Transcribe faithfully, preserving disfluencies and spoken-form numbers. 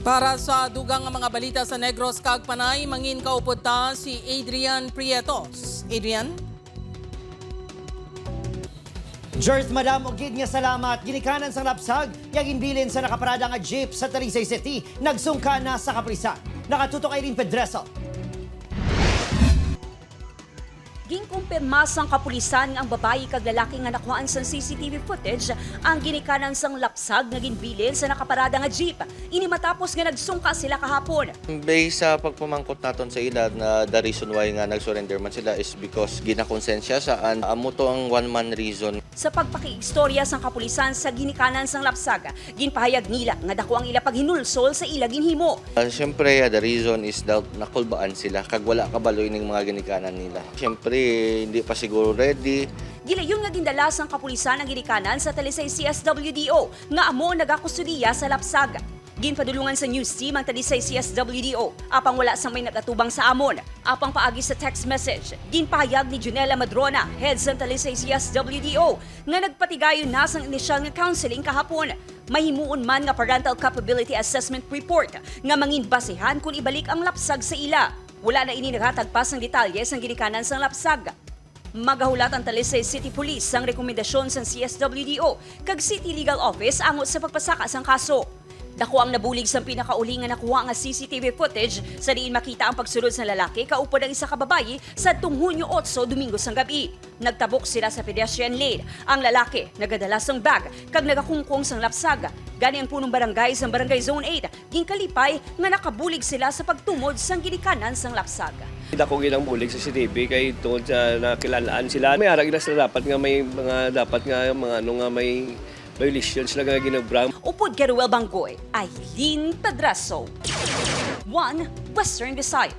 Para sa dugang nga mga balita sa Negros kag Panay, mangin kaupod ta si Adrian Prietos. Adrian? Jers, madamo gid nga salamat. Ginikanan sang lapsag nga ginbilin sa nakaparada nga jeep sa Talisay City, nagsungka na sa kapulisan. Nakatutok Irene Pedreso. Ginkumpirma sang kapulisan nga ang babayi kag lalaki nga nakuhaan sang C C T V footage ang ginikanan sang lapsag nga ginbilin sa nakaparada nga jeep. Ini matapos nga nagsungka sila kahapon. Based sa pagpamangkot naton sa ila na the reason why nga nag-surrender man sila is because ginakonsensya sa an amo to ang one man reason. Sa pagpakiigstorya sang kapulisan sa ginikanan sang lapsag, ginpahayag nila nga dako ang ila paghinulsol sa ila ginhimo. Uh, Siyempre, uh, the reason is that nakulbaan sila kag wala kabalo ining mga ginikanan nila. Siyempre, hindi pa siguro ready. Gilayon nga gindala sang kapulisan ang ginikanan sa Talisay C S W D O nga amo nagakustodiya sa lapsag. Ginpadulungan sa news team ang Talisay C S W D O, apang wala sang may nagatubang sa amon. Apang paagi sa text message, ginpahayag ni Junella Madrona, head sang Talisay C S W D O, nga nagpatigayon na sang inisyal nga counseling kahapon. Mahimuon man nga parental capability assessment report nga mangin basihan kon ibalik ang lapsag sa ila. Wala na ini naghatag pa sang detalye sang ginikanan sang lapsag. Magahulat ang Talisay City Police sang rekomendasyon sang C S W D O kag City Legal Office angot sa pagpasaka sang kaso. Dako ang nabulig sang pinakauli nga nakuha nga C C T V footage sa diin makita ang pagsulod sang lalaki kaupod ang isa ka babayi sadtong Hunyo otso, Domingo sang gab-i. Nagtabok sila sa pedestrian lane. Ang lalaki nagadala sang bag kag nagakungkong sang lapsag. Gani ang punong barangay sang Barangay Zone eight ginkalipay nga nakabulig sila sa pagtumod sang ginikanan sang lapsag. Dako gid ang bulig sa C C T V kay tungod sa nakilalaan sila. May ara gid sila dapat nga may mga dapat nga mga ano nga may violation sila nga ginobra. Upod kay Ruel Banggoy, Aileen Pedraso, One Western Visayas.